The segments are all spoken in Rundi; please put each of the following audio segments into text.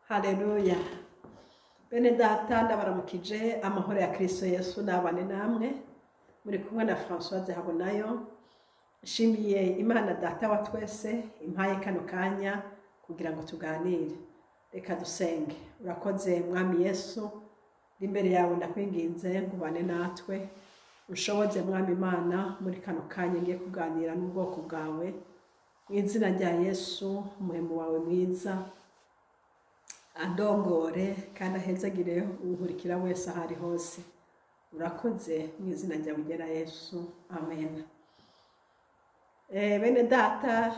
Haleluya. Bene data, ndabaramukije amahoro ya Kristo Yesu nabane namwe. Muri kumwe na Françoise Habonayo. Nshimiye Imana Data wa twese impaye kano kanya kugira ngo tuganire. Reka dusenge. Urakoze, Mwami Yesu, ndi imbere yawe, ndakwinginze ngo ubane natwe. Ushoboze, Mwami Imana, muri kano kanya ngiye kuganira n'ubwoko bwawe. Mu izina rya Yesu, umuhemu wawe mwiza andongore kandi ahezagire uwuhurikira wese aho ari hose. Urakoze, mu izina ryawe ugera Yesu, amen. Bene data,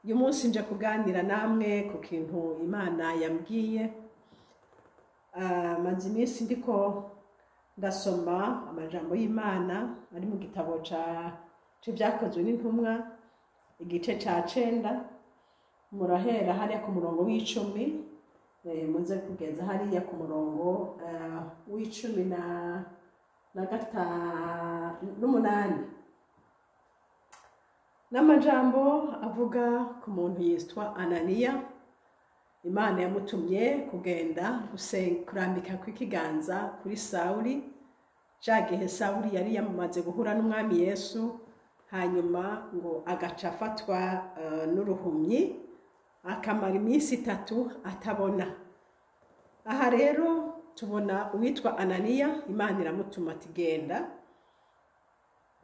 uyu munsi nje kuganira namwe ku kintu Imana yambwiye. Maze iminsi ndiko ndasoma amajambo y'Imana ari mu gitabo c'Ivyakozwe n'Intumwa, igice ca 9. Murahera hariya ku murongo w'10, muze kugeza hariya ku murongo w'icumi na 8. N'amajambo avuga ku muntu yitwa Ananiya. Imana yamutumye kugenda kurambika kw'ikiganza kuri Sawuli, ca gihe Sawuli yari yamaze guhura n'Umwami Yesu, hanyuma ngo agaca afatwa n'uruhumyi, akamara iminsi 3 atabona. Aha rero tubona uwitwa Ananiya, Imana iramutuma ati: "Genda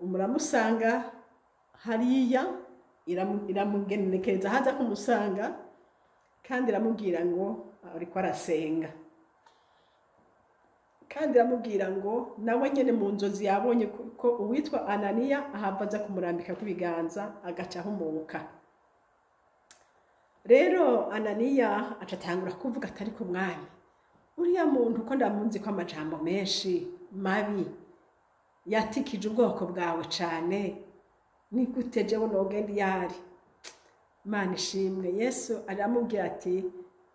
muramusanga hariya." Iramugenekereza haza kumusanga, kandi iramubwira ngo ariko arasenga, kandi iramubwira ngo nawe nyene mu nzozi yabonye ko uwitwa Ananiya ahava aza kumurambika kw'ibiganza, agaca ahumuka. Rero Ananiya aca atangura kuvuga atari ku Mwami: "Uriya muntu ko ndamunzi ko amajambo menshi mabi, yatikije ubwoko bwawe cane, ni gute jewe nogenda iyo ari?" Imana ishimwe, Yesu aramubwira ati: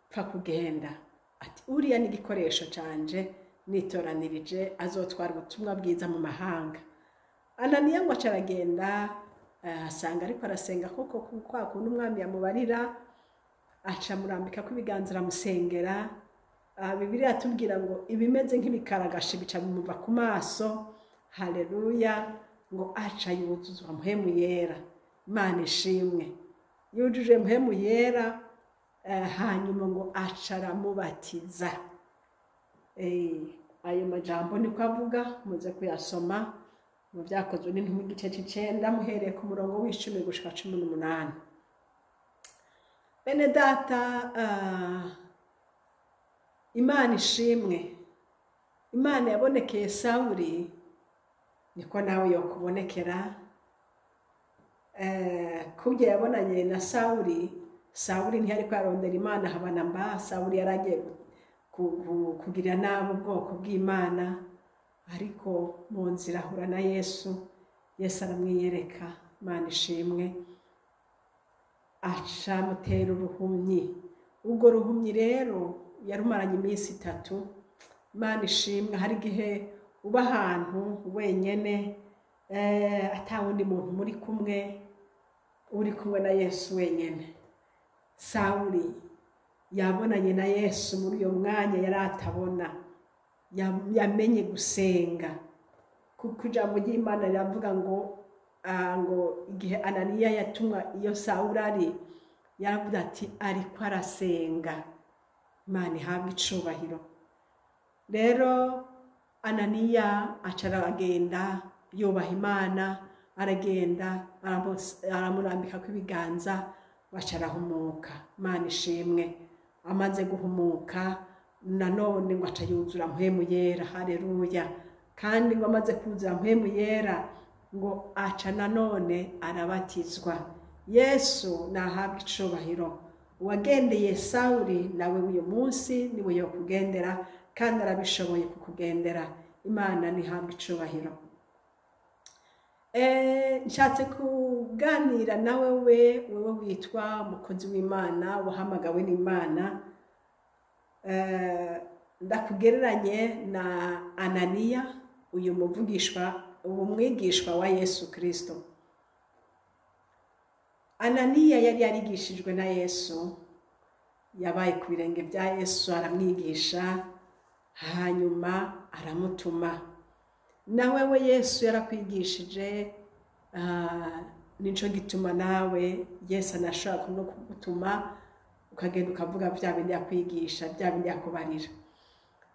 "Pfa kugenda," ati: "Uriya ni igikoresho canje nitoranirije, azotwara ubutumwa bwiza mu mahanga." Ananiya ngo aca aragenda, asanga ariko arasenga koko kwa kundi Umwami yamubarira, aca amurambika ibiganza, aramusengera. Bibiliya iratubwira ngo ibimeze nk'ibikaragashi bica bimuva ku maso. Haleluya! Ngo aca yuzuzwa Mpwemu Yera. Imana ishimwe, yujuje Mpwemu Yera, hanyuma ngo aca aramubatiza. Ayo majambo niko avuga, muze kuyasoma mu Byakozwe n'Intumwa, igice c'9, muhereye ku murongo w'10 gushika 18. Bene data, Imana ishimwe, Imana yabonekeye Sawuli niko nawe yokubonekera. Kurya yabonanye na Sawuli, Sawuli ntiyariko arondera Imana habana mba. Sawuli yaragiye kugirira nabi ubwoko bw'Imana, ariko mu nzira ahura na Yesu, Yesu aramwiyereka. Imana ishimwe, aca amutera uruhumyi. Urwo ruhumyi rero yarumaranye iminsi 3. Imana ishimwe, hari igihe uba ahantu wenyene, ata wundi muntu muri kumwe, uri kumwe na Yesu wenyene. Sawuli yabonanye na Yesu muri uyo mwanya yari atabona, yamenye gusenga, kuko ijambo ry'Imana riravuga ngo igihe Ananiya yatumwa iyo Sawuli ari, yaravuze ati: "Ariko arasenga." Imana ihabwa icubahiro. Rero Ananiya aca aragenda, yubaha Imana, aragenda aramurambikako ibiganza, baca arahumuka. Imana ishimwe, amaze guhumuka nanone ngo aca yuzura Mpwemu Yera. Haleluya! Kandi ngo amaze kuzura Mpwemu Yera, ngo aca nanone arabatizwa. Yesu nahabwa icubahiro. Uwagendeye Sawuli nawe uyu munsi niwe yokugendera, kandi arabishoboye kukugendera. Imana nihabwa icubahiro. Nshatse kuganira nawe, wewe witwa umukozi w'Imana, wahamagawe n'Imana. Ndakugereranye na Ananiya, uyu muvugishwa, ubu mwigishwa wa Yesu Kristo. Ananiya yari yarigishijwe na Yesu. Yabaye ku birenge bya Yesu, aramwigisha, hanyuma aramutuma. Nawe we Yesu yarakwigishije, nico gituma nawe Yesu anashobora no kugutuma ukagenda ukavuga bya bindi yakwigisha, bya bindi yakubarira.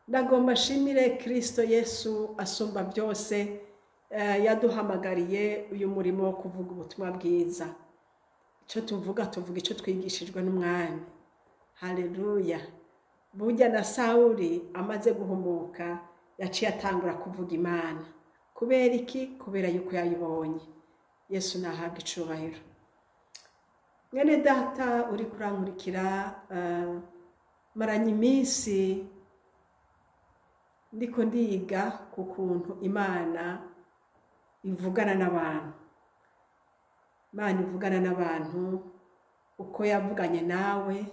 Ndagomba nshimire Kristo Yesu asumba byose, yaduhamagariye uyu murimo wo kuvuga ubutumwa bwiza. Icyo tuvuga, tuvuga icyo twigishijwe n'Umwami. Haleluya! Burya na Sawuli amaze guhumuka yaciye atangura kuvuga Imana. Kubera iki? Kubera yuko yayibonye. Yesu nahabwa icubahiro. Mwene data uri kurankurikira, maranye iminsi ndiko ndiga ku kuntu Imana ivugana n'abantu. Imana ivugana n'abantu, uko yavuganye nawe,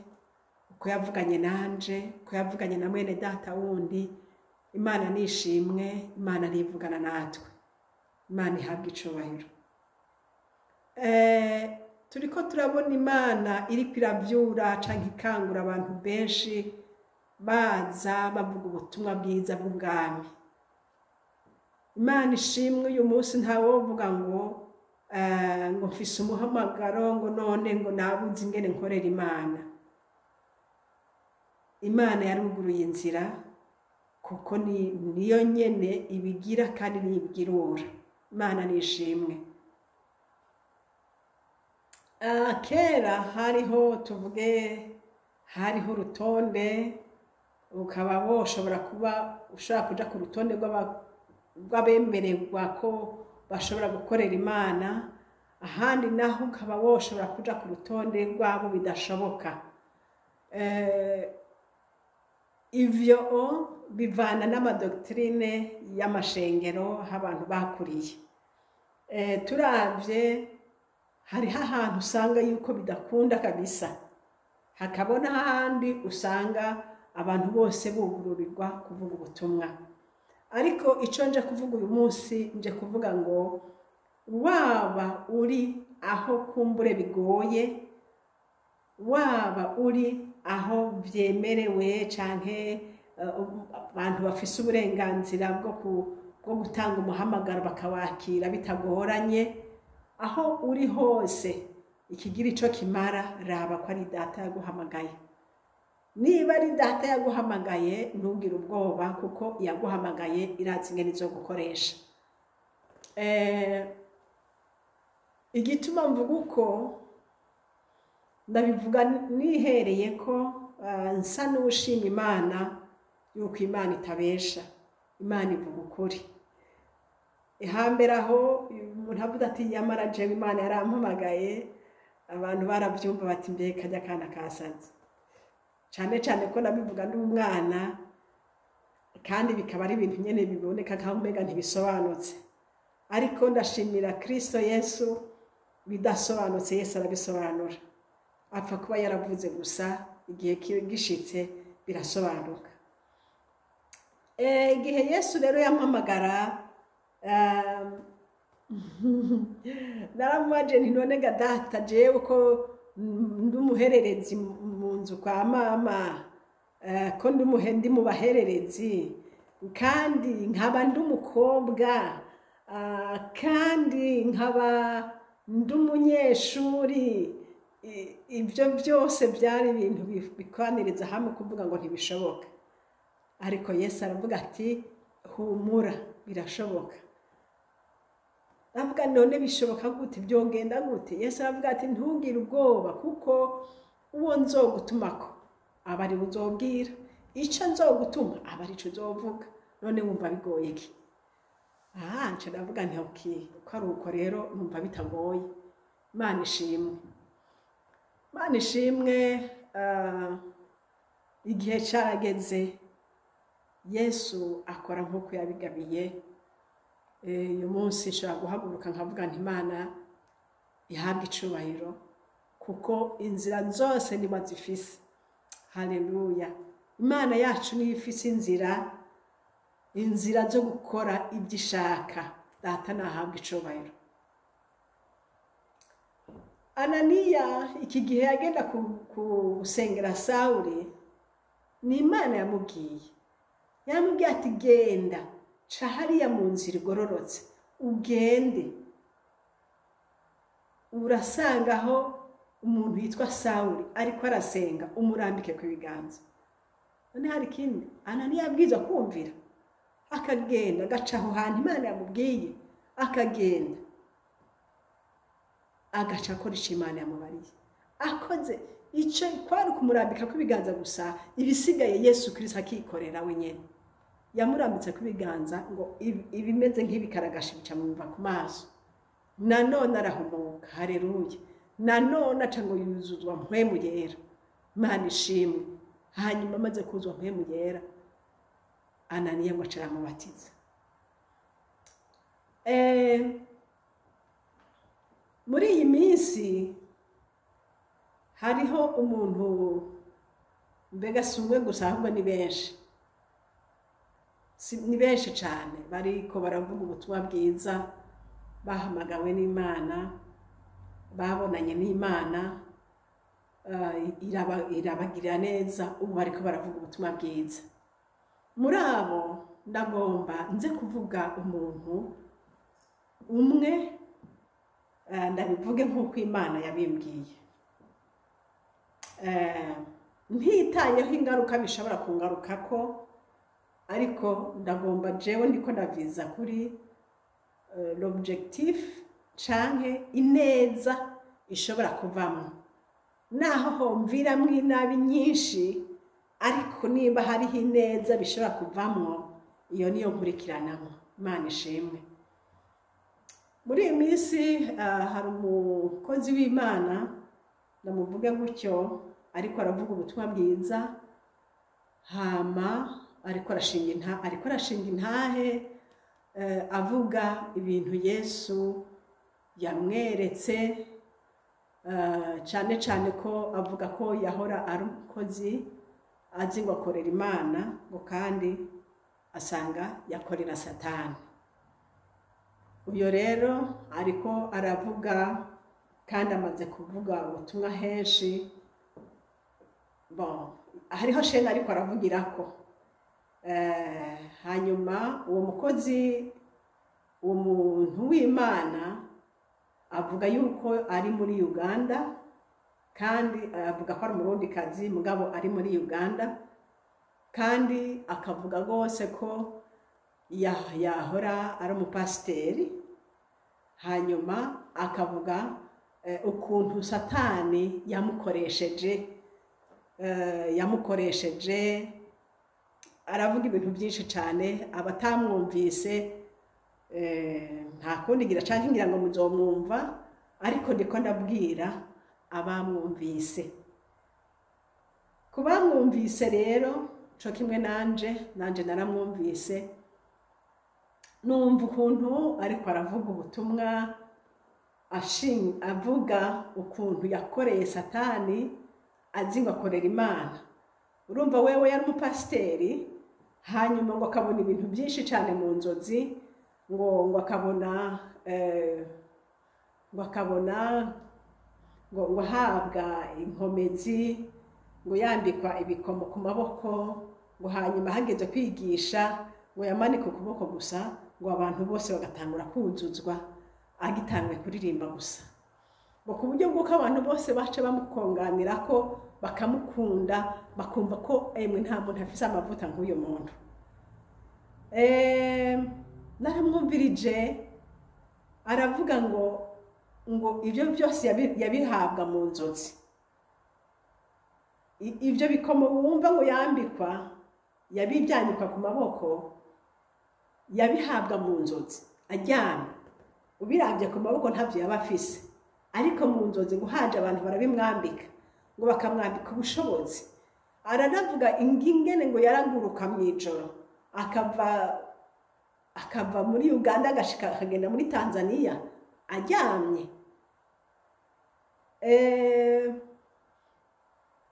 uko yavuganye nanje, uko yavuganye na mwene data wundi. Imana nishimwe, Imana ntivugana natwe. Imana ihabwa icubahiro. Turiko turabona Imana iriko iravyura canke ikangura abantu benshi baza bavuga ubutumwa bwiza bw'ubwami. Imana ishimwe, uyu munsi ntawovuga ngo mfise umuhamagaro, ngo none ngo nabuze ingene nkorera Imana. Imana yaruguruye inzira, kuko niyo nyene ibigira kandi nibwirura. Imana nishimwe. Kera hariho, tuvuge, hariho urutonde, ukaba woshobora kuba ushobora kuja ku rutonde rw'abemererwa ko bashobora gukorera Imana, ahandi naho ukaba woshobora kuja ku rutonde rw'abo bidashoboka. Ivyo bivana n'amadoctrine y'amashengero aho abantu bakuriye. Turavye hariho ahantu usanga yuko bidakunda kabisa, hakabona ahandi usanga abantu bose bugururirwa kuvuga ubutumwa. Ariko ico nje kuvuga uyu munsi, nje kuvuga ngo waba uri aho kumbure bigoye, waba uri aho vyemerewe canke abantu bafise uburenganzira bwo gutanga umuhamagaro bakawakira bitagoranye, aho uri hose ikigira ico kimara, raba ko ari data yaguhamagaye. Niba ari data yaguhamagaye, ntugire ubwoba, kuko iyaguhamagaye irazi ingene izogukoresha. Igituma mvuga uko ndabivuga nihereye ko nsa n'uwushima Imana yuko Imana itabesha, Imana ivuga ukuri. Ihambere aho umuntu avuga ati yamara jewe Imana yarampamagaye, abantu baravyumva bati mbe karya kana kasaze. Cane cane ko nabivuga ndi umwana, kandi bikaba ari ibintu nyene biboneka nkaho umenga ntibisobanutse. Ariko ndashimira Kristo Yesu, bidasobanutse Yesu arabisobanura. Apfa kuba yaravuze gusa, igihe gishitse birasobanuka. Igihe Yesu rero yampamagara, naramubaje nti none ga data, jewe ko ndi umuhererezi mu nzu kwa mama, ko ndi mu bahererezi, kandi nkaba ndi umukobwa, kandi nkaba ndi umunyeshuri, ibyo byose byari ibintu bikwaniriza hamwe kuvuga ngo ntibishoboka. Ariko Yesu aravuga ati humura, birashoboka. Ndavuga none bishoboka gute, byogenda gute? Yesu aravuga ati ntugire ubwoba, kuko uwo nzogutumako aba ari uzobwira, ico nzogutuma aba arico uzovuga. None wumva bigoye iki? Nca ndavuga nti okay, ko ari uko rero numva bitagoye. Imana ishimwe, Imana ishimwe. Igihe carageze Yesu akora nk'uko yabigabiye. Uyu munsi nshobora guhaguruka nkavuga nti Imana ihabwe icubahiro, kuko inzira zose niba zifise. Haleluya! Imana yacu niyo ifise inzira zo gukora ibyo ishaka. Data nahabwe icubahiro. Ananiya iki gihe yagenda gusengera Sawuli, ni Imana yamubwiye, yamubwiye ati genda ca hariya mu nzira igororotse, ugende urasangaho umuntu yitwa Sawuli ariko arasenga, umurambike ku biganza. None hari ikindi? Ananiya yabwirizwa kumvira, akagenda agaca aho hantu Imana yamubwiye, akagenda agaca akora ico Imana yamubariye. Akoze ico kwari kumurambika kw'ibiganza gusa, ibisigaye Yesu Kristo akikorera wenyene. Yamurambitse kw'ibiganza ngo ibimeze nk'ibikaragashi bica muva ku maso, nanone arahumuka. Haleluya! Nanone aca ngo yuzuzwa Mpwemu Yera. Imana ishimwe. Hanyuma amaze kuzwa Mpwemu Yera, Ananiya ngo aca aramubatiza. Muri iyi minsi hariho umuntu, mbega si umwe gusa, ahubwo ni benshi, ni benshi cyane bariko baravuga ubutumwa bwiza, bahamagawe n'Imana, babonanye n'Imana, irabagirira neza, ubu bariko baravuga ubutumwa bwiza. Muri abo ndagomba nze kuvuga umuntu umwe, ndabivuge nk'uko Imana yabimbwiye, ntitayeho ingaruka bishobora kungarukako, ariko ndagomba jewe ndiko ndaviza kuri l'objectif canke ineza ishobora kuvamwo, naho homviramwo inabi nyinshi, ariko niba hariho ineza bishobora kuvamwo, iyo niyo nkurikiranamwo. Imana ishimwe. Muri iyi minsi hari umukozi w'Imana, ndamuvuge gutyo, ariko aravuga ubutumwa bwiza, hama ariko arashinga intahe, avuga ibintu Yesu yamweretse, cane cane ko avuga ko yahora ari umukozi azi ngo akorera Imana, ngo kandi asanga yakorera Satani. Uyo rero ariko aravuga, kandi amaze kuvuga ubutumwa henshi. Bon, hariho shene ariko aravugirako. Hanyuma uwo mukozi, uwo muntu w'Imana, avuga yuko ari muri Uganda, kandi avuga ko ari Umurundikazi mugabo ari muri Uganda, kandi akavuga rwose ko yahora ari umupasiteri. Hanyuma akavuga ukuntu Satani yamukoresheje. Aravuga ibintu byinshi cyane. Abatamwumvise nta kundi ngira, canke ngira ngo muzomwumva, ariko ndiko ndabwira abamwumvise. Ku bamwumvise rero, co kimwe nanje naramwumvise, numva ukuntu ariko aravuga ubutumwa, avuga ukuntu yakoreye Satani azi ngo akorera Imana. Urumva, wewe yari umupasiteri, hanyuma ngo akabona ibintu byinshi cyane mu nzozi, ngo akabona ngo ahabwa inkomezi, ngo yambikwa ibikomo ku maboko, ngo hanyuma hageze kwigisha ngo yamanike ukuboko gusa, ngo abantu bose bagatangura kuzuzwa agitanguye kuririmba gusa, ngo ku buryo bw'uko abantu bose baca bamukonganira ko bakamukunda, bakumva ko emwe nta muntu afise amavuta nk'uyu muntu. Naramwumvirije aravuga ngo ibyo byose yabihabwa mu nzozi. Ibyo bikomo wumva ngo yambikwa, yabibyandikwa ku maboko, yabihabwa mu nzozi aryamye. Ubirabye ku maboko ntabyo yaba afise, ariko mu nzozi ngo haje abantu barabimwambika, ngo bakamwambika ubushobozi. Aranavuga ingene ngo yaraguruka mu ijoro, akava muri Uganda agashika akagenda muri Tanzania aryamye.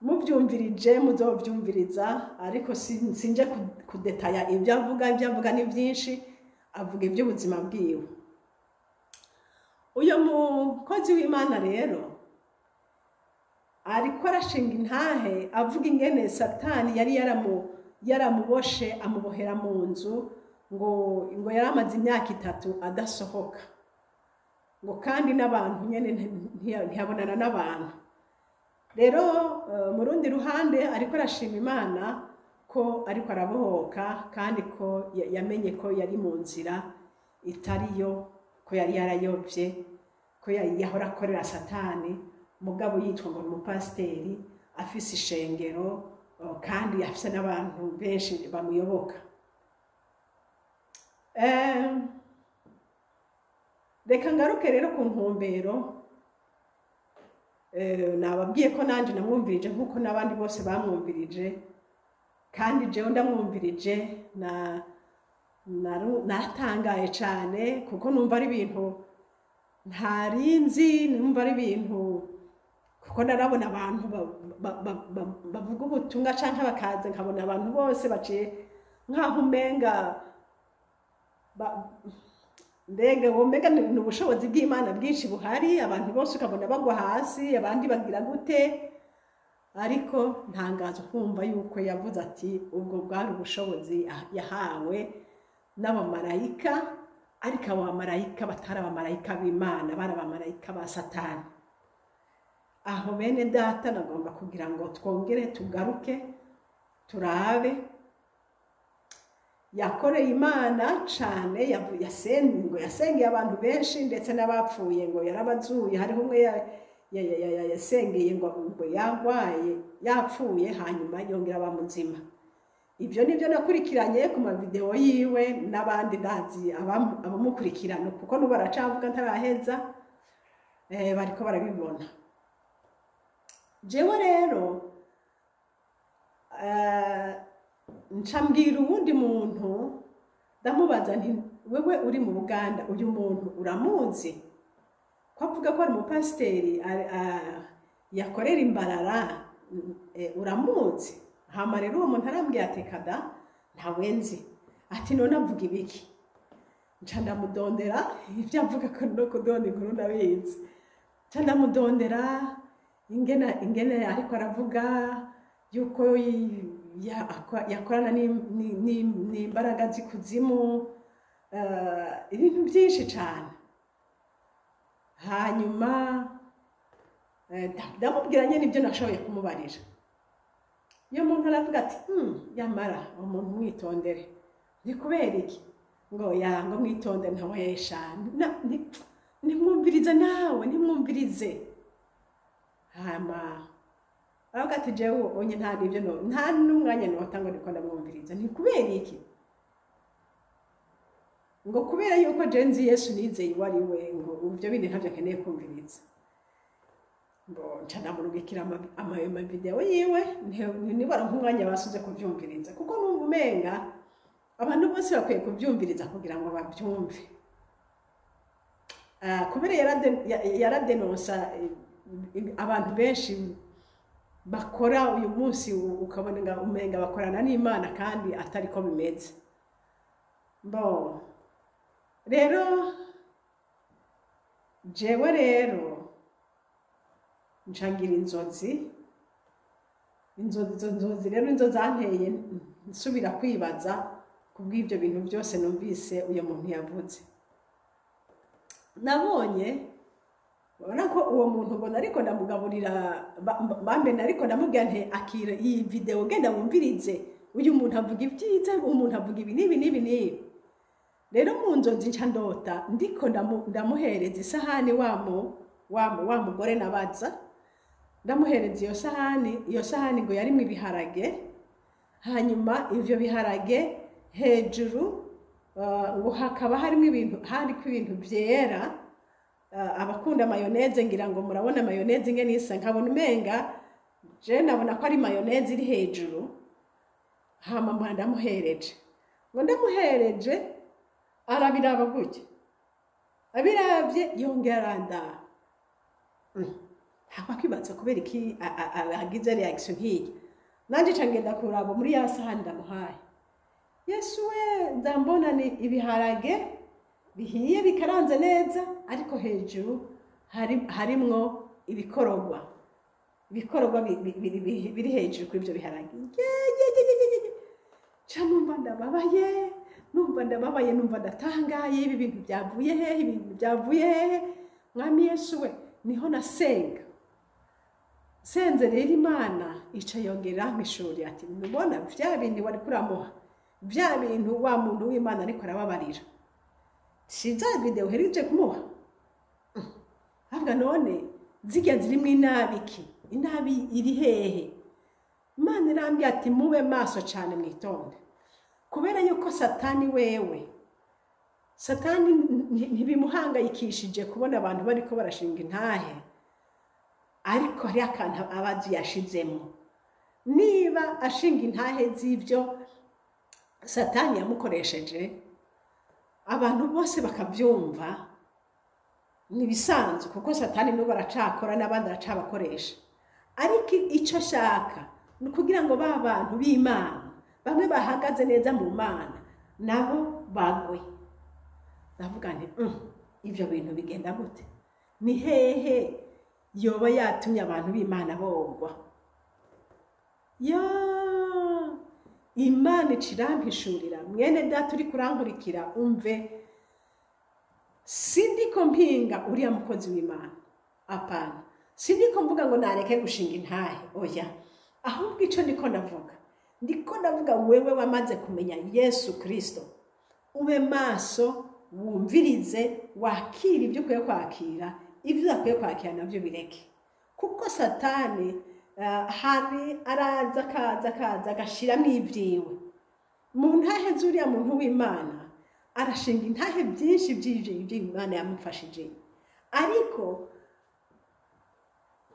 Mubyumvirije muzobyumviriza, ariko sinje kudetaya ibyo avuga. Ibyo avuga ni byinshi, avuga iby'ubuzima bwiwe. Uyo mukozi w'Imana rero Ariko arashinga intahe avuga ingene Satani yari yaramuboshe, amubohera mu nzu, ngo yari amaze imyaka 3 adasohoka, ngo kandi n'abantu nyene ntiyabonana n'abantu. Rero mu rundi ruhande ariko arashima Imana ko ariko arabohoka, kandi ko yamenye ko yari mu nzira itariyo, ko yari yarayobye, ko yahora akorera Satani, mugabo yitwa ngo ni umupasiteri afise ishengero, kandi afise n'abantu benshi bamuyoboka. Reka ngaruke rero ku ntumbero. Nababwiye ko nanje namwumvirije nk'uko n'abandi bose bamwumvirije, kandi jewe ndamwumvirije natangaye cane, kuko numva ari ibintu ntarinzi, numva ari ibintu, kuko narabona abantu bavuga ubutumwa canke bakaza, nkabona abantu bose baciye nk'aho umenga mbega womenga ni ubushobozi bw'Imana bwinshi buhari, abantu bose ukabona bagwa hasi, abandi bagira gute. Ariko ntangazo kumva yuko yavuze ati ubwo bwari ubushobozi yahawe n'abamarayika, ariko abo bamarayika batari abamarayika b'Imana, bari abamarayika ba Satani. Aho bene data nagomba kugira ngo twongere tugaruke turabe yakoreye Imana cane, ngo yasengeye abantu benshi, ndetse n'abapfuye ngo yarabazuye. Hariho umwe yasengeye ngo yagwaye yapfuye, hanyuma yongera aba muzima. Ibyo nibyo nakurikiranye ku mavideo yiwe n'abandi ndazi abamukurikirana, kuko n'ubu baracavuga ntaraheza, bariko barabibona. Jewe rero nca mbwira uwundi muntu, ndamubaza nti wewe uri mu Buganda, uyu muntu uramuzi ko avuga ko ari umupasiteri yakorera imbarara, uramuzi? Hama rero uwo muntu arambwira ati kada ntawe nzi. Ati none avuga ibiki? Nca ndamudondera ibyo avuga, ko no kudonda inkuru ndabizi. Nca ndamudondera ingene ariko aravuga yuko yakorana n'imbaraga z'ikuzimu, ibintu byinshi cane. Hanyuma ndamubwira nyene ibyo nashoboye kumubarira. Iyo muntu aravuga ati yamara umuntu mwitondere. Ni kubera iki? Ngo ngo mwitondere, ntawesha ntimwumvirize, nawe ntimwumvirize. Hama aravuga ati jewe onye nta n'ibyo nta n'umwanya nota ngo niko ndamwumviriza. Ni kubera iki? Ngo kubera yuko je nzi Yesu, nizeye uwo ari we, ngo ibyo bindi ntabyo nkeneye kumviriza. Ngo nca ndamurungikira amavideo yiwe, nibara nk'umwanya basuze kuvyumviriza, kuko numva umenga abantu bose bakwiye kuvyumviriza kugira ngo bavyumve. Kubera yaradenonsa abantu benshi bakora uyu munsi, ukabona umenga bakorana n'Imana kandi atari ko bimeze. Bon, rero jewe rero ncangira inzozi, izo nzozi rero nizo zanteye nsubira kwibaza kubw'ibyo bintu byose numvise uyu muntu yavuze. Nabonye ubona ko uwo muntu mbona ariko ndamugaburira bambe, ariko ndamubwira nti akira iyi video, genda wumvirize uyu muntu avuga ibyiza, umuntu avuga ibi n'ibi n'ibi n'ibi. Rero mu nzozi nca ndota ndiko ndamuhereza isahani wa mugore nabaza, ndamuhereza iyo sahani. Iyo sahani ngo yarimwo ibiharage, hanyuma ivyo biharage hejuru ngo hakaba harimo ibintu, hariko ibintu vyera. Abakunda mayonnaise ngira ngo murabona mayonnaise ingene isa, nkabona umenga je nabona ko ari mayonnaise iri hejuru. Hama mbona ndamuhereje, ngo ndamuhereje arabiraba gutya, abiravye yongera arandaba. Hama kwibaza kubera iki agize reaction nk'iyi. Nanje nca ngenda kuraba muri ya sahani ndamuhaye. Yesu we, nzambona ni ibiharage bihiye bikaranze neza, ariko hejuru harimwo ibikororwa. Ibikororwa biri hejuru kuri ibyo biharage. Ca numva ndababaye, numva ndababaye, numva ndatangaye. Ibi bintu byavuye hehe? Ibintu byavuye hehe? Mwami Yesu we! Niho nasenga. Senze rero, Imana ica yongera mpishuri ati: "Nubona vya bintu wari kuramuha, vya bintu wa muntu w'Imana ariko arababarira, si za video uhereje kumuha?" Avuga: "None zirya zirimwo inabi ki? Inabi iri hehe?" Imana irambwiye ati: "Mube maso cyane, mwitonde, kubera yuko Satani wewe, Satani ntibimuhangayikishije kubona abantu bariko barashinga intahe, ariko hariho akantu aba azi yashizemo. Niba ashinga intahe z'ibyo Satani yamukoresheje, abantu bose bakabyumva, ni ibisanzwe, kuko Satani n'ubu aracakora n'abandi aracabakoresha. Ariko icyo ashaka ni ukugira ngo ba bantu b'Imana bamwe bahagaze neza mu Mana nabo bagwe." Ndavuga nti: Ibyo bintu bigenda gute? Ni hehe yoba yatumye abantu b'Imana bogwa?" Ya Imana ica irampishurira. Mwene Data uri kurankurikira, umve, sindiko mpinga uriya mukozi w'Imana, apana. Sindiko mvuga ngo nareke gushinga intahe, oya. Ahubwo icyo ndiko ndavuga, ndiko ndavuga wewe wamaze kumenya Yesu Kirisito, ube maso, wumvirize, wakira ibyo ukwiye kwakira, ibyo udakwiye kwakira nabyo bireke, kuko Satani hari araza, akaza, akaza agashyiramo ibyiwe mu ntahe z'uriya muntu w'Imana. Arashinga intahe byinshi by'ibyo Imana yamufashije, ariko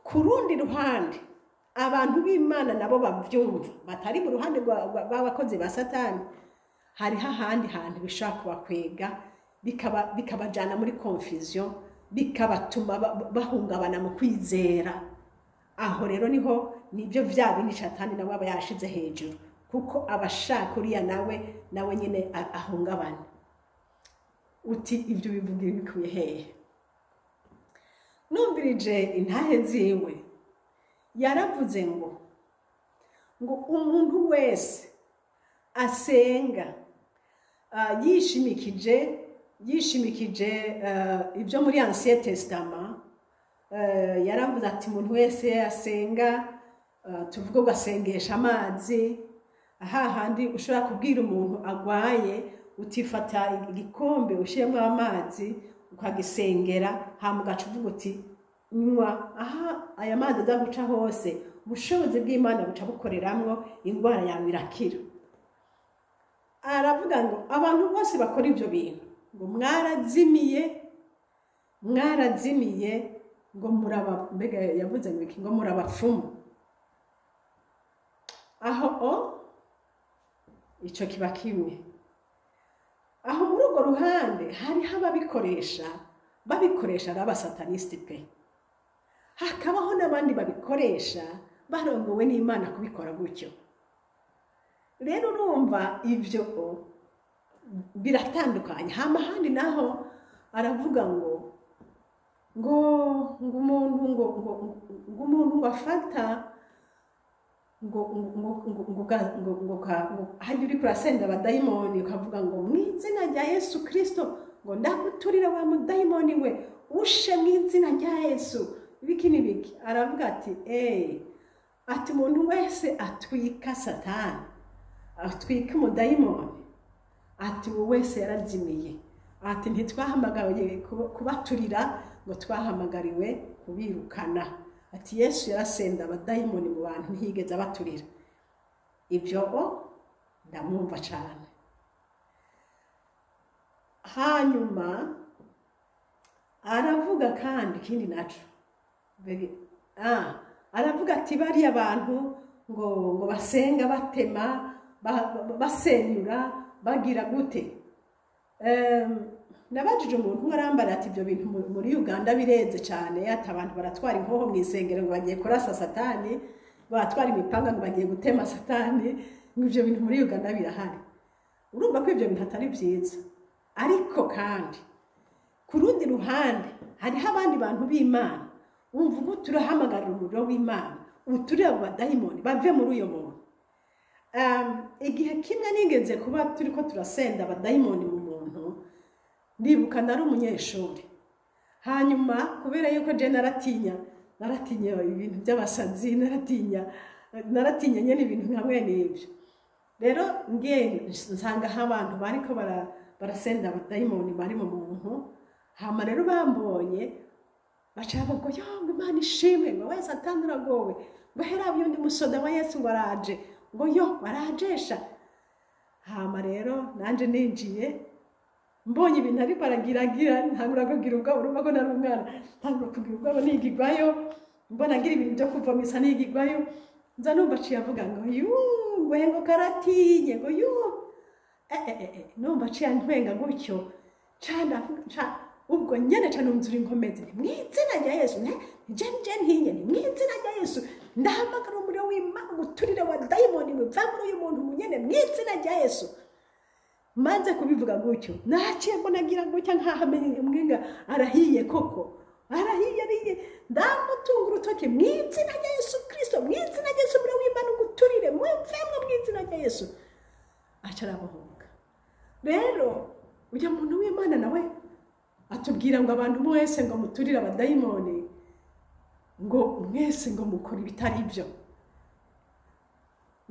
ku rundi ruhande abantu b'Imana nabo babyumva batari mu ruhande rw'abakozi ba Satani, hariho ahandi hantu bishobora kubakwega, bikabajyana muri confusion, bikabatuma bahungabana mu kwizera. Aho rero niho nibyo bya bindi Satani nawe aba yashize hejuru, kuko aba ashaka uriya nawe nyine ahungabana. Uti: "Ibyo bivuga bikuye hehe?" Numvirije intahe ziwe, yaravuze ngo umuntu wese asenga yishimikije ibyo muri Ancien Testament, yaravuze ati umuntu wese asenga, tuvuge ugasengesha amazi, hahandi ushobora kubwira umuntu agwaye utifata igikombe ushyiremo amazi ukagisengera, hama ugaca uvuga uti: "Nywa aha." Aya mazi aza guca hose, ubushobozi bw'Imana buca bukoreramwo, indwara yawe irakira. Aravuga ngo abantu bose bakora ibyo bintu, ngo mwarazimiye, mwarazimiye, ngo muraba, mbega yavuze ngo iki? Ngo murabapfumu. Aho o icyo kiba kimwe. Aho muri urwo ruhande hariho ababikoresha, babikoresha ari abasatanisite pe, hakabaho n'abandi babikoresha barongowe n'Imana kubikora gutyo. Rero urumva ibyo biratandukanye. Hama ahandi naho aravuga ngo umuntu ngo umuntu ngo afata ngo hajya uri kurasenda abadayimoni, ukavuga ngo: "Mu izina rya Yesu Kirisito, ngo ndaguturira wa mudayimoni we, ushe mu izina rya Yesu," ibiki n'ibiki. Aravuga ati ati umuntu wese atwika Satani, atwika umudayimoni, ati uwo wese yarazimiye. Ati ntitwahamagariwe kubaturira, ngo twahamagariwe kubirukana. Ati Yesu yarasenda abadayimoni mu bantu, ntiyigeze abaturira. Ibyo o ndamwumva cyane. Hanyuma aravuga kandi ikindi naco, aravuga ati bariya bantu ngo basenga batema, basenyura, bagira gute? Nabajije umuntu umwe, arambara ati ibyo bintu muri Uganda bireze cyane, ati abantu baratwara inkoho mu isengero ngo bagiye kurasa Satani, baratwara imipanga ngo bagiye gutema Satani, ngo ibyo bintu muri Uganda birahari. Urumva ko ibyo bintu atari byiza, ariko kandi ku rundi ruhande hariho abandi bantu b'Imana wumva ubu turahamagarira umuriro w'Imana. Uturire abo badayimoni bave muri uyo muntu. Igihe kimwe nigeze kuba turiko turasenda abadayimoni mu muntu, ndibuka nari umunyeshuri. Hanyuma kubera yuko je naratinya ibintu by'abasazi, naratinya nyene ibintu nka mwene ibyo. Rero ngiye nsanga aho abantu bariko barasenda abadayimoni bari mu muntu. Hama rero bambonye baca bavuga ngo: "Yo, ngo Imana ishimwe," ngo: "We Satani uragowe," ngo: "Hera undi musoda wa Yesu," ngo: "Araje," ngo: "Yo, barajesha." Hama rero nanje ninjiye, mbonye ibintu ariko aragiragira, ntangura kugira ubwoba. Urumva ko nari umwana, ntangura kugira ubwoba, nigigwayo, mbona agira ibintu byo kuva misa, nigigwayo. Nza numva aciye avuga ngo: "Yuu," ngo: "Ngo karatinye," ngo: "Yuu." Numva aciye antwenga gutyo cana ubwo nyene ca numva inkomezi: "Ni mw'izina rya Yesu, ne je nje ntinye, ni mw'izina rya Yesu ndahamagara umuriro w'Imana guturire wa dayimoni muva muri uyu muntu munyene, mw'izina rya Yesu." Maze kubivuga gutyo, naciye mbona agira gutya nkaho amenye umwinga arahiye koko, arahiye ariye. Ndamutunga urutoki: "Mw'izina rya Yesu Kristo, mw'izina rya Yesu, umuriro w'Imana uguturire, muvemwo mw'izina rya Yesu." Aca arabohoka. Rero uyu muntu w'Imana nawe atubwira ngo abantu mwese ngo muturire abadayimoni, ngo mwese ngo mukora ibitari byo.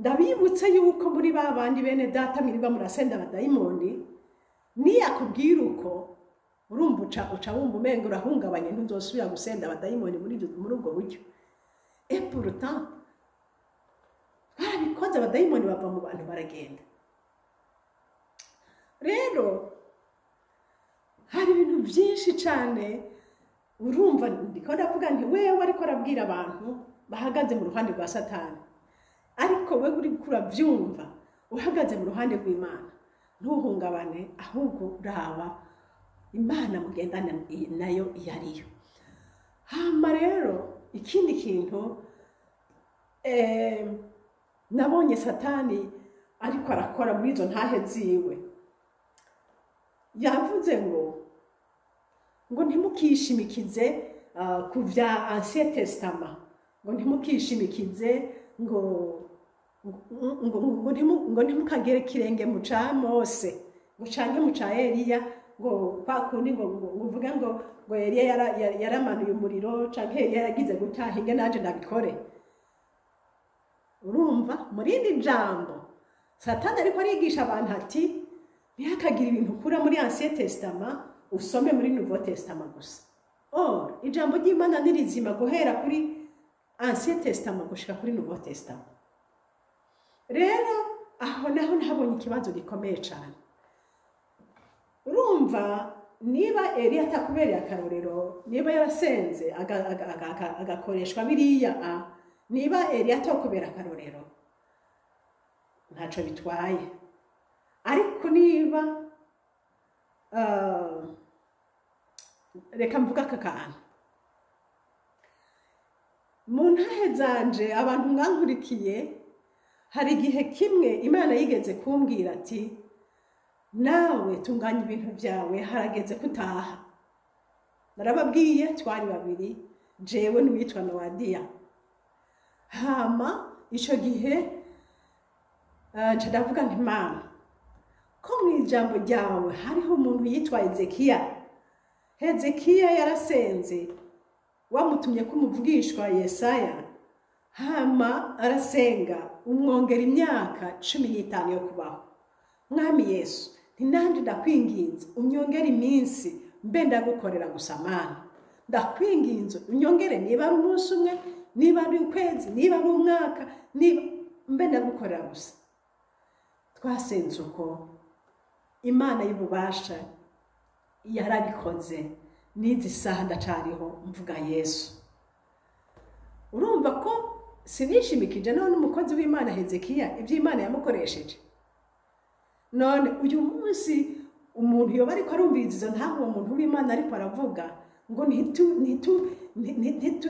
Ndabibutse yuko muri ba bandi bene data mwirirwa murasenda abadayimoni, niyakubwira uko urumva uca wumva umenga urahungabanye, ntuzosubira gusenda abadayimoni muri ubwo buryo. Et pourtant twarabikoze, abadayimoni bava mu bantu baragenda. Rero hari ibintu byinshi cyane. Urumva ndiko ndavuga nti wewe ariko arabwira abantu bahagaze mu ruhande rwa Satani, ariko wewe uri kurabyumva uhagaze mu ruhande rw'Imana, ntuhungabane, ahubwo uraba Imana mugendana nayo iyo ariyo. Hama rero ikindi kintu nabonye Satani ariko arakora muri izo ntahe ziwe, yavuze ngo ntimukishimikize ku bya Ancien Testament, ngo ntimukishimikize, ngo ntimukagere ikirenge mu ca Mose, ngo canke mu ca Eliya, ngo kwa kundi ngo uvuge ngo Eliya yaramanuye umuriro, canke Eliya yaragize gutya, hinge nanje ndabikore. Urumva, mu rindi jambo Satani ariko arigisha abantu ati ntihakagire ibintu ukura muri Ancien Testament, usome muri Nouveau Testament gusa. Or ijambo ry'Imana ni rizima guhera kuri Ancien Testament gushika kuri Nouveau Testament. Rero aho naho ntabonye ikibazo gikomeye cyane. Urumva niba Eliya atakubereye akarorero, niba yarasenze agakoreshwa biriya, niba Eliya atakubera akarorero ntacyo bitwaye. Ariko niba reka mvuga aka kantu mu ntahe zanje, abantu mwankurikiye, hari igihe kimwe Imana yigeze kumbwira ati: "Nawe tunganya ibintu byawe, harageze ko utaha." Narababwiye, twari babiri, jewe n'uwitwa Nowadiya. Hama icyo gihe nca ndavuga nti: "Mana, ko mu ijambo ryawe hariho umuntu yitwa Hezekiya, Hezekiya yarasenze wamutumye ko umuvugishwa Yesaya, hama arasenga umwongera imyaka 15 yo kubaho. Mwami Yesu, ntinanje ndakwinginze unyongere iminsi mbe ndagukorera gusa. Mana, ndakwinginze unyongere, niba ari umunsi umwe, niba ari ukwezi, niba ari umwaka, niba mbe ndagukorera gusa." Twasenze uko, Imana y'ububasha yarabikoze, n'izi saha ndacariho mvuga Yesu. Urumva ko sinishimikije none umukozi w'Imana Hezekiya, ibyo Imana yamukoresheje. None uyu munsi umuntu yoba ariko arumviriza izo ntaho uwo muntu w'Imana ariko aravuga ngo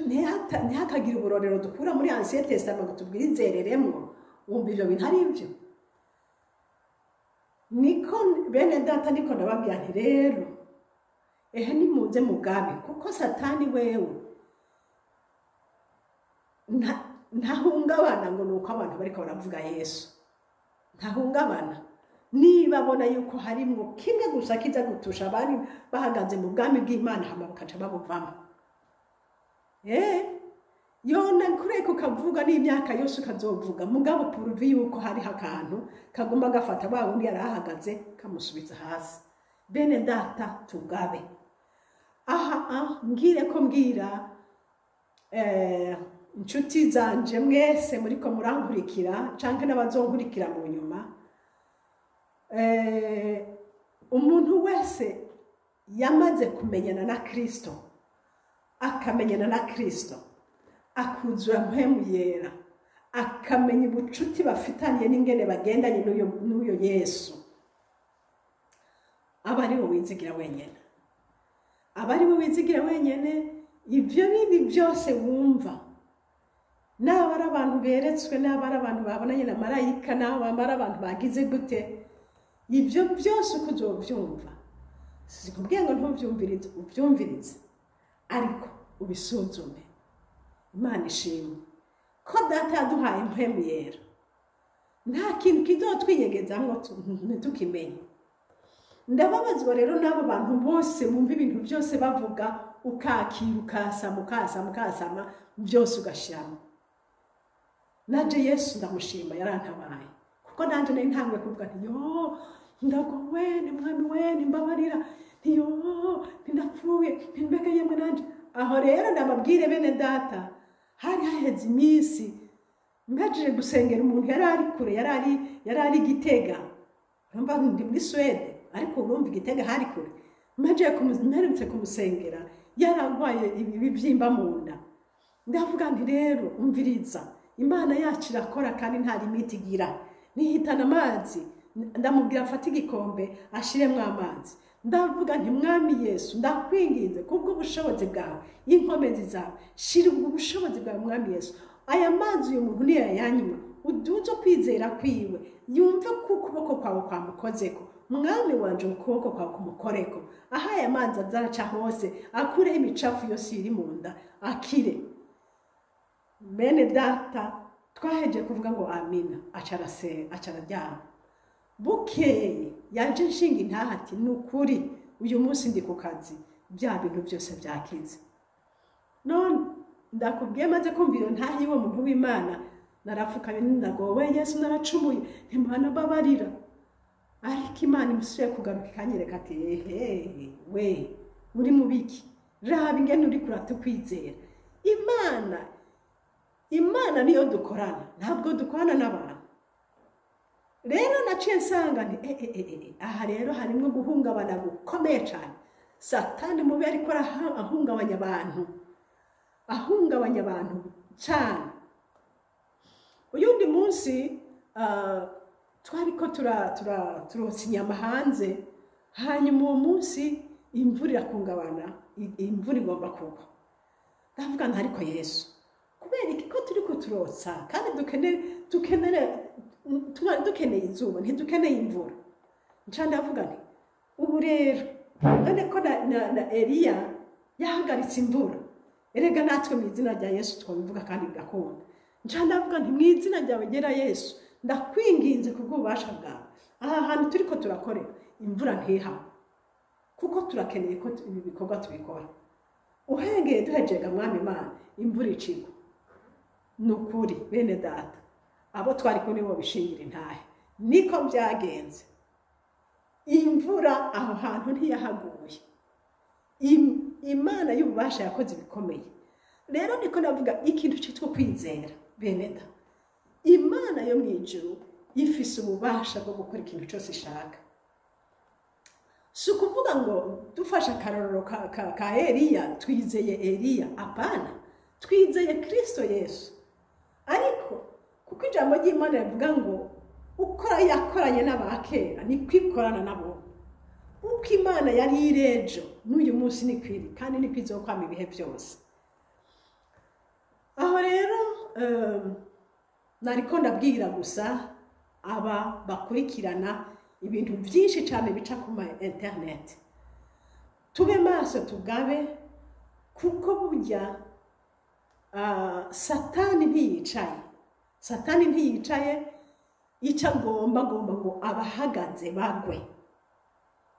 ntihakagire uburorero dukura muri Ancien Testament ngo tubwizereremwo, wumva ibyo bintu ari byo? Niko bene data, niko ndababwira nti rero ehe nimuze mugabe, kuko Satani wewe Ntahungabana ngo ni uko abantu bariko baravuga Yesu. Ntahungabana niba abona yuko harimwo kimwe gusa kiza gutusha abandi bahagaze mu bwami bw'Imana, hama bakaca babuvamo. Yona kureka ukavuga n'imyaka yose ukazovuga, mugabo pourvu yuko hariho akantu kaguma gafata wa wundi yari ahagaze kamusubiza hasi. Bene data, tugabe aha. Mbwire ko mbwira inshuti zanje mwese muriko murankurikira canke n'abazonkurikira mu nyuma, umuntu wese yamaze kumenyana na Kristo, akamenyana na Kristo, akuzura Mpwemu Yera, akamenya ubucuti bafitaniye n'ingene bagendanye n'uyo Yesu, aba ari we wizigira wenyene, aba ari we wizigira wenyene. Ibyo bindi byose wumva, naba ari abantu beretswe, naba ari abantu babonanye na marayika, naba ari abantu bagize gute, ibyo byose uko uzobyumva, sikubwiye ngo ntubyumvirize, ubyumvirize ariko ubisuzume. Imana ishimwe ko Data yaduhaye Mpwemu Yera, nta kintu kizotwinyegeza ngo ntitukimenye. Ndababazwa rero n'abo bantu bose bumva ibintu byose bavuga, ukakira, ukasama, ukasama, ukasama byose, ugashiramo. Naje Yesu ndamushima, yarantabaye, kuko nanje nari ntanguye kuvuga nti: "Yo, ndagowe, ni Mwami we, nimbabarira," nti: "Yo, ndapfuye," nti: "Mbega yemwe nanje aho." Rero ndababwire bene data, hari haheze iminsi mpejeje gusengera umuntu yari ari kure, yari ari Gitega. Urumva ndi muri Swede, ariko urumva Igitega hari kure. Mperutse kumusengera, yaragwaye ibibyimba mu nda. Ndavuga nti: "Rero umviriza, Imana yacu irakora kandi nta limite igira, nihitana amazi." Ndamubwira afate igikombe ashiremo amazi. Ndavuga nti: "Mwami Yesu, ndakwinginze kubw'ubushobozi bwawe, inkomezi zawe, shira ubwo bushobozi bwawe, Mwami Yesu, aya mazi uyu muntu niyayanywa, uduze kwizera kwiwe, yumve ko ukuboko kwawe kwamukozeko. Mwami wanje, ukuboko kwawe kumukoreko, aho aya mazi azaraca hose, akureho imicafu yose iri mu nda, akire." Bene data, twaheje kuvuga ngo amina, aca araryama. Bukeye yaje nshinga intaha ati: "Ni ukuri, uyu munsi ndi ku kazi, bya bintu byose byakize." None ndakubwiye, maze kumva iyo ntaha y'uwo muntu w'Imana, narapfukamye: "Ndagowe Yesu, naracumuye, ntimana mbabarira." Ariko Imana imusubiye kugaruka ikanyereka ati: "Ehe we, uri mu biki? Raba ingene uri kurata ukwizera." Imana niyo dukorana, ntabwo dukorana n'abantu. Rero naciye nsanga nti aha rero harimo guhungabana gukomeye cyane. Satani mubi ariko ahungabanya abantu, ahungabanya abantu cyane. Uyundi munsi twariko turotsa inyama hanze, hanyuma uwo munsi imvura irakungabana, imvura igomba kugwa. Ndavuga nti: "Ariko Yesu, kubera iki ko turi kuturotsa kandi dukeneye izuba, ntidukeneye imvura?" Nca ndavuga nti: "Ubu rero none ko na Eliya yahagaritse imvura, erega natwe mu izina rya Yesu twabivuga kandi bigakunda." Nca ndavuga nti: "Mu izina ryawe gera Yesu, ndakwinginze kubw'ububasha bwawe, aha hantu turiko turakorera imvura ntihawe, kuko turakeneye ko ibi bikorwa tubikora." Uhengeye duhejega, Mwami Imana, imvura icigwa. Ni ukuri bene data, abo twari kumwe bo bishingira intahe, niko byagenze. Imvura aho hantu ntiyahaguye. Imana y'ububasha yakoze ibikomeye. Rero niko navuga ikintu cyitwa kwizera, bene da. Imana yo mu ijuru ifise ububasha bwo gukora ikintu cyose ishaka. Si ukuvuga ngo dufashe akarorero ka Eliya, twizeye Eliya, apana, twizeye Kristo Yesu. Ariko kuko ijambo ry'Imana rivuga ngo uko yakoranye n'abakera niko ikorana nabo, uko Imana yari iri ejo n'uyu munsi niko iri, kandi niko izokwama ibihe byose. Aho rero nariko ndabwira gusa aba bakurikirana ibintu byinshi cyane bica ku ma internet, tube maso, tugabe, kuko burya Satani ntiyicaye, Satani ntiyicaye. Icyo agomba ngo abahagaze bagwe,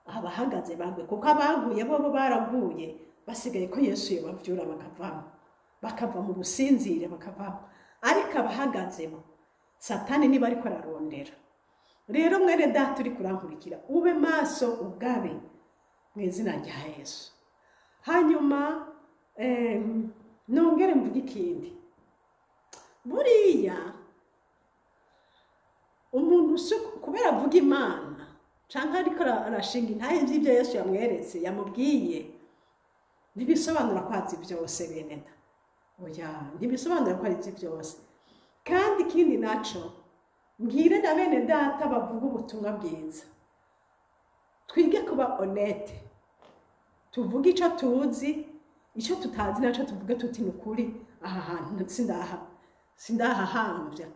abahagaze bagwe, kuko abaguye bo baraguye, basigaye ko Yesu yabavyura bakavamo, bakava mu businzire bakavamo. Ariko abahagaze bo Satani niba ariko ararondera. Rero mwene data uri kurankurikira, ube maso, ugabe mu izina rya Yesu. Hanyuma nongere mvuge ikindi. Buriya umuntu si kubera avuga Imana canke ariko arashinga intahe vy'ivyo Yesu yamweretse, yamubwiye, ntibisobanura ko azi vyose, bene da. Oya, ntibisobanura ko azi vyose. Kandi ikindi naco mbwire na bene data bavuga ubutumwa bwiza, twige kuba honnête, tuvuge ico tuzi, ico tutazi naco tuvuge tuti: "Ni ukuri aha hantu sindahahamvya."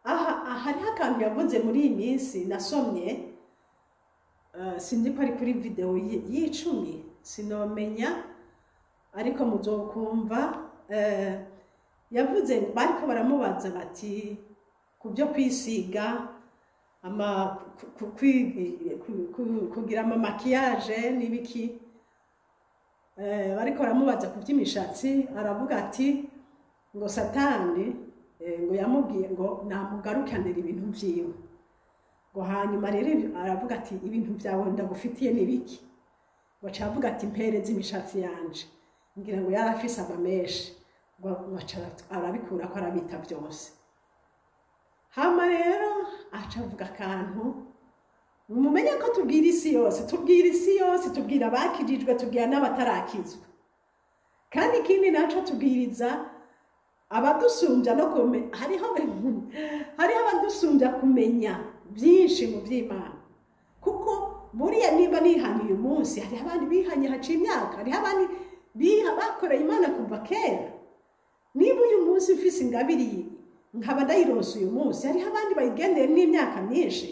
Aha hariho akantu yavuze muri iyi minsi nasomye, sinzi ko ari kuri video y'icumi, sinomenya, ariko muzokumva. Yavuze bariko baramubaza bati ku byo kwisiga ama kugira ama maquillage n'ibiki, bariko baramubaza ku by'imishatsi, aravuga ati ngo Satani ngo yamubwiye ngo namugarukanira ibintu vyiwe. Ngo hanyuma rero aravuga ati: "Ibintu byawe ndagufitiye n'ibiki?" Ngo aca avuga ati: "Mpereze imishatsi yanje." Ngira ngo yari afise amamenshi, ngo aca arabikurako, arabita byose. Hama rero aca avuga akantu. Mumenye ko tubwira isi yose, tubwira isi yose, tubwira abakijijwe, tubwira n'abatarakizwa. Kandi ikindi naco, tubwiriza abadusumbya no hariho abadusumbya kumenya byinshi mu by'Imana. Kuko buriya niba nihanye uyu munsi, hariho abandi bihanye haciye imyaka, hariho abandi bakoreye Imana kuva kera. Niba uyu munsi mfise ingabire iyi, nkaba ndayironse uyu munsi, hariho abandi bayigendeye n'imyaka myinshi.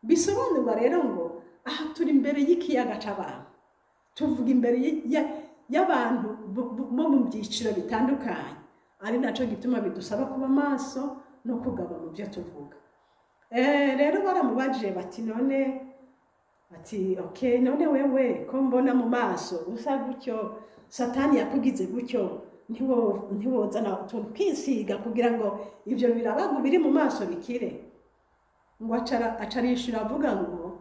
Bisobanurwa rero ngo aha turi imbere y'ikiyaga c'abantu, tuvuga imbere y'abantu bo mu byiciro bitandukanye, ari naco gituma bidusaba kuba maso no kugaba mu byo tuvuga. Rero baramubajije bati: "None," ati, "okay, none wewe ko mbona mu maso usa gutyo, Satani yakugize gutyo, ntiwozana utuntu ukisiga kugira ngo ivyo birabagu biri mu maso bikire?" Ngo aca arishura avuga ngo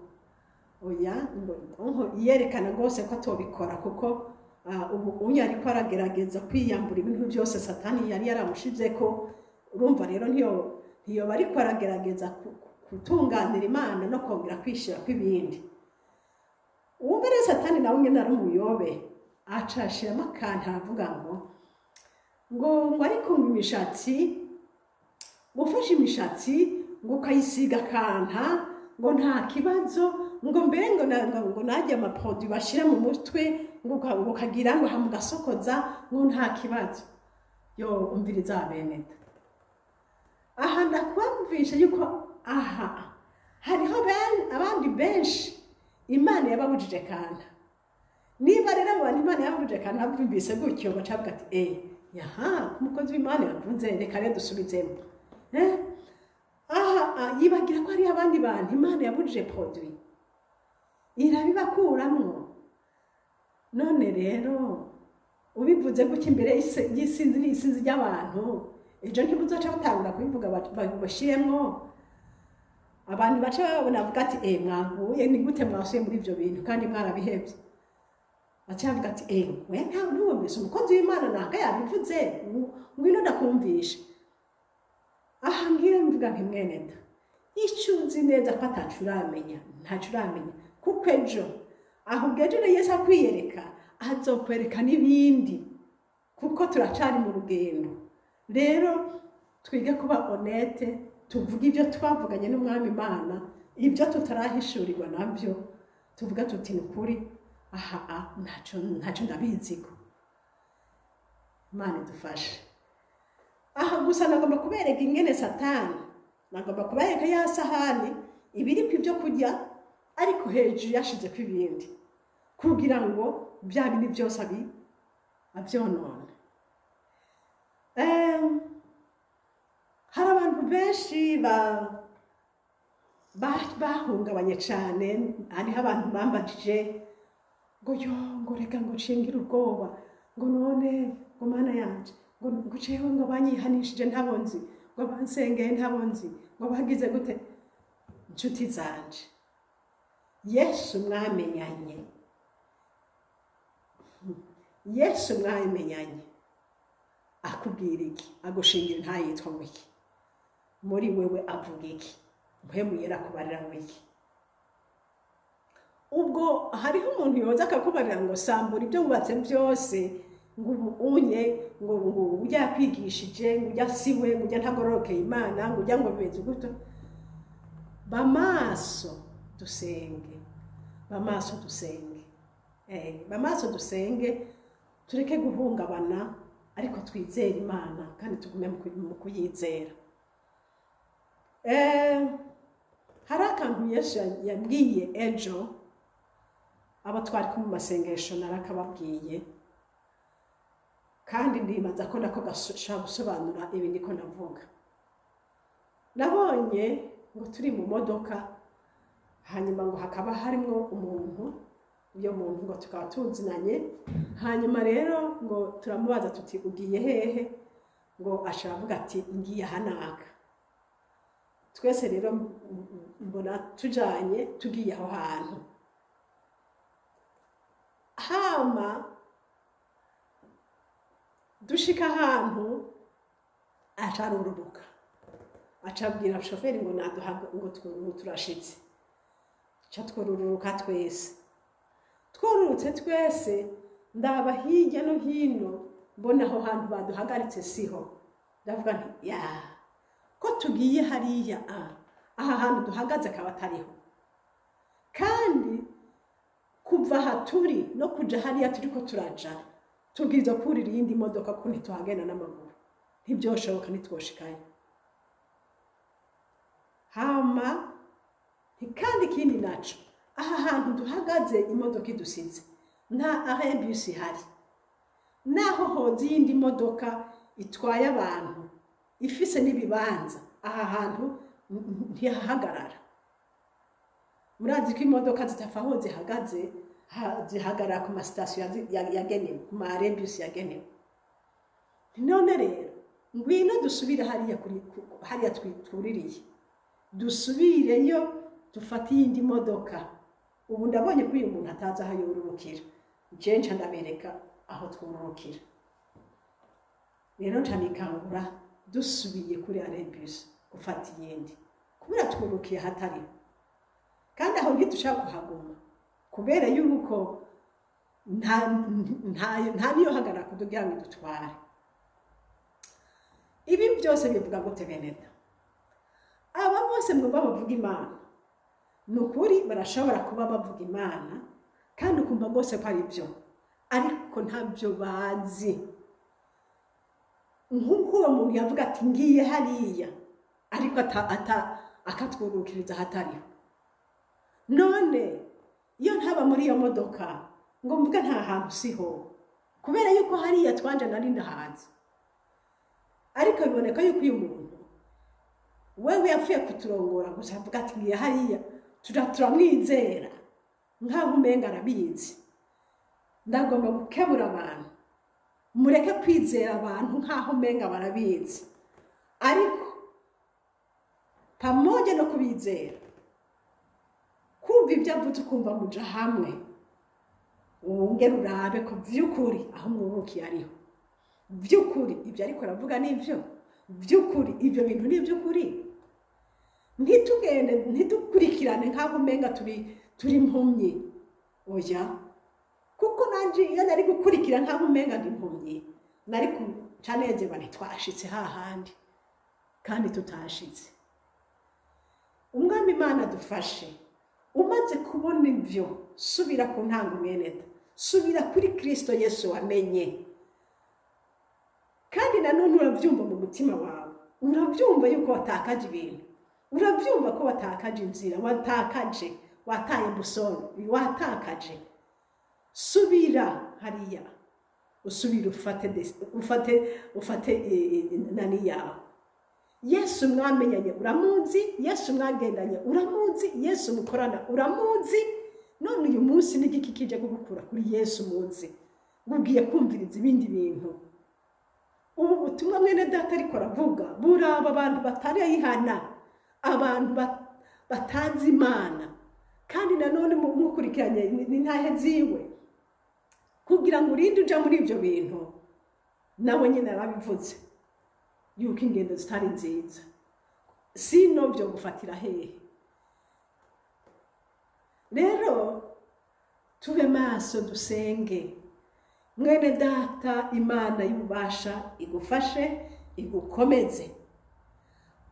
oya, ngo yerekana rwose ko atobikora, kuko ubu unye ariko aragerageza kwiyambura ibintu byose Satani yari yaramushizeko. Urumva rero ntiyoba ariko aragerageza gutunganira Imana no kongera kwishira kw'ibindi. Wumva rero Satani nawe nyene ari umuyobe, aca ashiramo akantu, aravuga ngo ariko ngo imishatsi, gufashe imishatsi ngo ukayisiga akanta, ngo nta kibazo, ngo mbere ngo najya ama produits bashyira mu mutwe, ngo ukagira ngo hama ugasokoza, ngo nta kibazo. Yo, umviriza beneta, aha ndakwumvisha yuko aha hariho abandi benshi Imana yababujije kanta. Niba rero abo bantu Imana yababujije kanta babyumvise gutyo, baca bavuga ati: "Eh, yaha, umukozi w'Imana yavuze, reka rero dusubizemo." Aha yibagira ko hariho abandi bantu Imana yabujije produit, irabibakuramwo. None rero ubivuze gutya imbere y'isinzi n'isinzi ry'abantu, ejo ntibuzoca batangura kubivuga, bashiremwo abantu, bace babona, bavuga ati: "Eh, mwaguye, ni gute mwasuye muri ibyo bintu kandi mwarabihebye?" Baca bavuga ati: "Eh, we ntawe ntiwumvise umukozi w'Imana naka yabivuze, ngwino ndakumvisha." Aha ngiye mvuga nti: "Mwene da, icyo uzi neza ko atacu uramenya, ntacu uramenya, kuko ejo ahubwo ejo Yesu akwiyereka azokwereka n'ibindi, kuko turacari mu rugendo." Rero twige kuba honnête, tuvuge ibyo twavuganye n'Umwami Imana, ibyo tutarahishurirwa nabyo tuvuga tuti: "Ni ukuri aha ntacyo ndabiziko." Imana idufashe. Aha gusa nagomba kubereka ingene Satani, nagomba kubereka ya sahani ibiriko ibyo kurya, ariko hejuru yashizeko ibindi. Kugira ngo bya bindi byose abyonone. Hari abantu benshi bahungabanye cyane. Hariho abantu bambajije ngo yo, ngo reka, ngo nshingire ubwoba, ngo none, ngo Mana yanje, ngo cewe, ngo banyihanishije ntabo nzi, ngo bansengeye ntabo nzi, ngo bagize gute. Inshuti zanje, Yesu mwamenyanye, Yesu mwamenyanye akubwira iki? Agushingira ntayitwa ngo iki? Muri wewe avuga iki? Mpwemu Yera akubarira ngo iki? Ubwo hariho umuntu yoza akakubarira ngo sambura ibyo wubatse byose, ngo ubu unye, ngo ujya kwigishije, ngo ujya siwe, ngo ujya ntagororokeye Imana, ngo ujya ngo bimeze gutyo. Bamaso dusenge, bamaso dusenge, bamaso dusenge, tureke guhungabana, ariko twizere Imana kandi tugume mu kuyizera. Hari akantu Yesu yabwiye ejo abo twari kumwe mu masengesho, narakababwiye, kandi ndibaza ko nako gashobora gusobanura ibi ndiko ndavuga. Nabonye ngo turi mu modoka, hanyuma ngo hakaba harimwo umuntu. Uyo muntu ngo tukaba tuzinanye. Hanyuma rero ngo turamubaza tuti: "Ugiye hehe?" Ngo ashobora avuga ati: "Ngiye ahanaka." Twese rero mbona tujanye, tugiye aho hantu. Hama dushika ahantu, acarururuka, acabwira shoferi ngo naduha, ngo turashitse. Ca twururuka twese. Twururutse twese, ndaba hirya no hino, mbona aho hantu baduhagaritse siho. Ndavuga nti: "Ya, ko tugiye hariya, a aha hantu duhagaze akaba atariho, kandi kuva aha turi no kuja hariya turiko turaja, tubwirizwa kurira iyindi modoka, ko ntituhagenda n'amaguru, ntibyoshoboka, ntitwoshikayo." Hama kandi ikindi naco, aha hantu duhagaze imodoka idusize, nta arrêt bus ihari. Naho hoza iyindi modoka itwaye abantu ifise n'ibibanza, aha hantu ntihahagarara. Murazi ko imodoka zitapfa aho zihagaze, zihagarara ku masitasiyo yagenewe, ku ma arrêt bus yagenewe. None rero ngwino dusubire hariya hariya twuririye, dusubireyo dufate iyindi modoka. Ubu ndabonye ko uyu muntu atazi aho yorurukira. Je nca ndabereka aho twururukira. Rero nca nikangura, dusubiye kuri arrêt bus gufata iyindi, kubera twurukiye ahatariho, kandi aho ntitushaka kuhaguma kubera yuko nta niyo hagarara kugira ngo idutware. Ibi byose bivuga gute, beneda? Aba bose mwumva bavuga Imana, ni ukuri barashobora kuba bavuga Imana kandi ukumva rwose ko ari byo, ariko ntabyo bazi. Nk'uko uwo muntu yavuga ati: "Ngiye hariya," ariko akatwurukiriza ahatariho. None iyo ntaba muri iyo modoka ngo mvuge nta hantu siho, kubera yuko hariya twanje nari ndahazi, ariko biboneka yuko uyu muntu wewe yapfuye kuturongora gusa, avuga ati: "Ngiye hariya," turamwizera nk'aho umenga arabizi. Ndagomba gukebura abantu: mureke kwizera abantu nk'aho umenga barabizi, ariko pamoja no kubizera, kumva ibyo avuze, ukumva muja hamwe, wongere urabe ko vy'ukuri aho mwurukiye ariho vy'ukuri, ibyo ariko aravuga nivyo vy'ukuri, ibyo bintu ni iby'ukuri. Ntitugende, ntidukurikirane nk'aho umenga turi impumyi. Oya, kuko nanje iyo nari gukurikira nk'aho umenga ndi impumyi, nari kuca nezerwa, ntitwashitse hahandi kandi tutashitse. Umwami Imana dufashe. Umaze kubona ibyo, subira ku ntango, mweneta, subira kuri Kristo Yesu wamenye. Kandi nanone urabyumva mu mutima wawe, urabyumva yuko watakaje ibintu, urabyumva ko watakaje inzira, watakaje, wataye boussole, watakaje. Subira hariya, usubire ufate nani yawe. Yesu mwamenyanye uramuzi, Yesu mwagendanye uramuzi, Yesu mukorana uramuzi. None uyu munsi n'igiki kije kugukura kuri Yesu muzi? Ugiye kumviriza ibindi bintu. Ubu butumwa mwene data ariko aravuga buraba abantu batarayihana, abantu batazi Imana, kandi nanone mukurikiranye n'intahe ziwe kugira ngo urinde uja muri ibyo bintu. Nawe nyine arabivuze yuko ingendo zitari nziza, sino byo gufatira hehe? Rero tube maso, dusenge. Mwene data, Imana y'ububasha igufashe, igukomeze,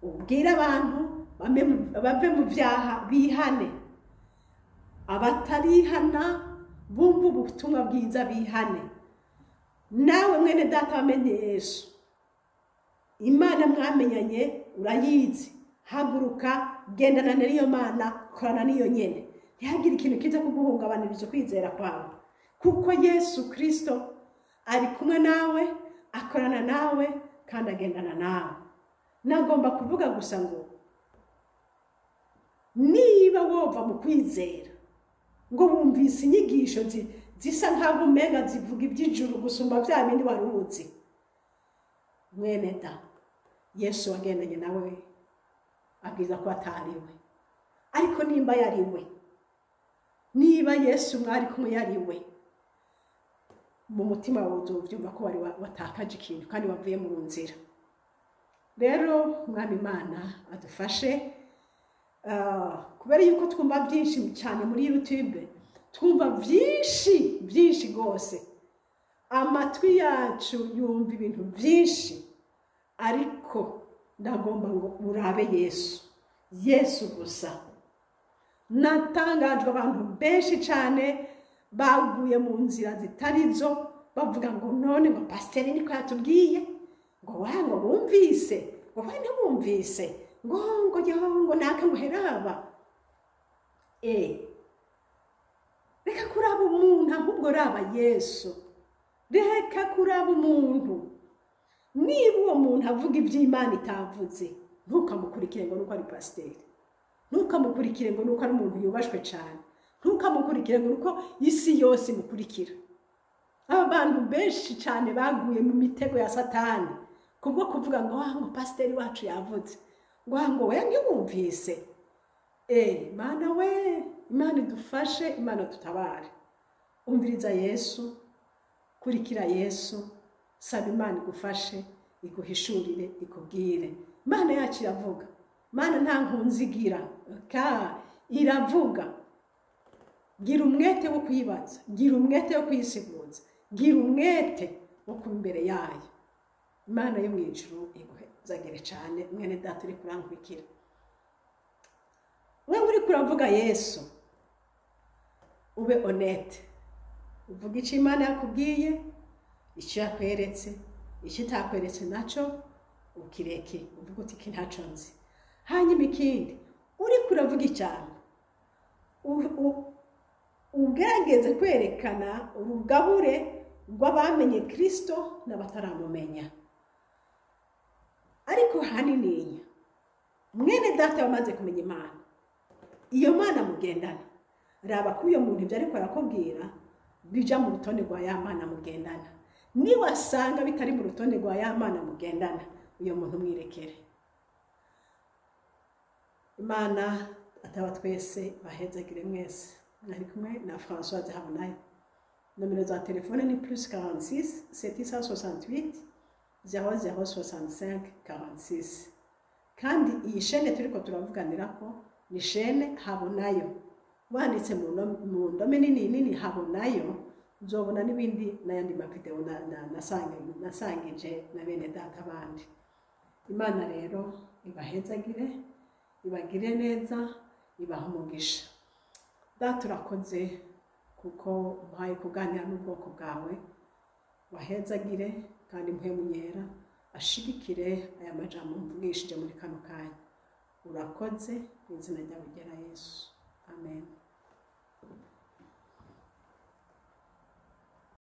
ubwire abantu bave mu byaha, bihane. Abatarihana bumva ubutumwa bwiza bihane. Nawe mwene data wamenye Yesu, Imana mwamenyanye urayizi, haguruka, gendana n'iyo Mana, korana n'iyo nyene, ntihagire ikintu kiza kuguhungabaniriza ukwizera kwawe, kuko Yesu Kristo ari kumwe nawe, akorana nawe kandi agendana nawe. Nagomba kuvuga gusa ngo niba wova mu kwizera ngo wumvise inyigisho zisa nkaho umenga zivuga iby'ijuru gusumba bya bindi wari uzi, mwene da, Yesu wagendanye nawe abwiza ko atariwe. Ariko nimba yariwe, niba Yesu mwari kumwe yariwe, mu mutima wawe uzovyumva ko wari watakaje ikintu kandi wavuye mu nzira. Rero Mwami Imana adufashe, kubera yuko twumva byinshi cyane muri YouTube, twumva byinshi byinshi rwose, amatwi yacu yumva ibintu byinshi, ariko ndagomba ngo urabe Yesu, Yesu gusa. Natangajwe abantu benshi cyane baguye mu nzira zitari zo, bavuga ngo none ngo pasiteri niko yatubwiye, ngo wa ngo bumvise, ngo we ntibumvise, ngo ngo yo ngo naka ngo heraba. Reka kuraba umuntu, ahubwo raba Yesu. Reka kuraba umuntu. Niba uwo muntu avuga iby'Imana itavuze, ntukamukurikire ngo nuko ari pasiteri, ntukamukurikire ngo nuko ari umuntu yubashwe cyane, ntukamukurikire ngo nuko isi yose imukurikira. Abantu benshi cyane baguye mu mitego ya Satani kubwo kuvuga ngo ngo pasiteri wacu yavuze, ngo ngo we ntiwumvise. Mana we, Imana idufashe, Imana tutabare. Umviriza Yesu, kurikira Yesu, saba Imana igufashe, iguhishurire, ikubwire. Imana yacu iravuga. Imana nta nkunzi igira, ka iravuga. Gira umwete wo kuyibaza, gira umwete wo kuyisiguza, gira umwete wo kuba imbere yayo. Imana yo mu ijuru iguhezagire cyane. Mwene data uri kurankurikira, wewe uri kuravuga Yesu, ube honete, uvuga icyo Imana yakubwiye, icyo yakweretse, icyo itakweretse nacyo ukireke, uvuga uti iki ntacyo nzi. Hanyuma ikindi, uri kuravuga ijambo, ugerageze kwerekana urugabure rw'abamenye Kristo n'abataramumenya. Ariko hanininya mwene data wamaze kumenya Imana, iyo Mana mugendana, raba ko uyo muntu ibyo ariko arakubwira bija mu rutonde rwa ya Mana mugendana. Niwasanga bitari mu rutonde rwa ya Mana mugendana, uyo muntu mwirekere. Imana ataba twese bahezagire mwese. Mwari kumwe na Françoise Habonayo. Nomero za telefone ni +46 768 0065 46. Kandi iyi shene turiko turavuganirako ni shene Habonayo. Wanditse mu ndome nini nini Habonayo, uzobona n'ibindi n'ayandi mavideo nasangije na bene data bandi. Imana rero ibahezagire, ibagire neza, ibaha umugisha. Data urakoze kuko umpaye kuganira n'ubwoko bwawe, wahezagire kandi mpwe munyera ashigikire aya majambo mvugishije muri kano kanya. Urakoze mu izina ryawe ryera Yesu, amen.